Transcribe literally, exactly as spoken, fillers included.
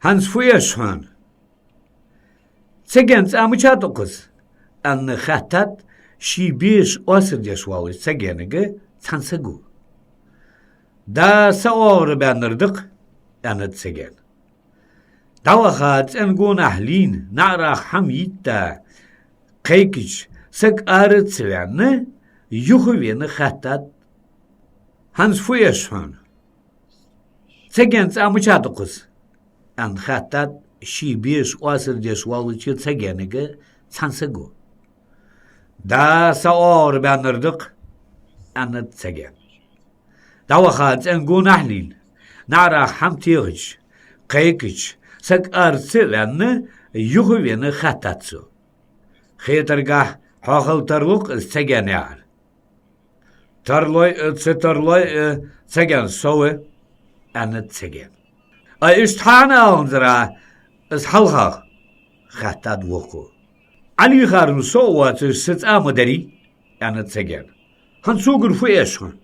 «ХӀанз фу эш хьона?» «Циган цӀа мича да укхаза?» — аьнна, хаьттад ший беша оасар деш волча цигангара цхьан саго. «Да са оагӀорахьа баьннар да-кх», — аьннад циган. ДӀаваха цӀен гонахьа лийнна, наӀарах хӀама йитта, кхайкача, саг ара ца ваьнна, юхавена хаьттад: «ХӀанз фу эш хьона?» «Циган цӀа мича да укхаза?» — аьнна, хаьттад ший беша оасар деш волча цигангара цхьан саго. «Да са оагӀорахьа баьннар да-кх», — аьннад циган. ДӀаваха цӀен гонахьа лийнна, наӀарах хӀама техача, кхайкача, саг ара ца ваьнна, юхавена хаьттад цо: «Хетаргахьа, хьо хила тарлу-кх из циган яхар?» «Тарлой а, ца тарлой а, циган со ва», — аьннад циган. «Ай, иштта хьааланзар из хьалхагӀа?» — хаьттад вокхо. «Ӏалихарна со а воацаш, са цӀа ма дарий», — аьннад циган. «ХӀанз цугара фу эш хьона?»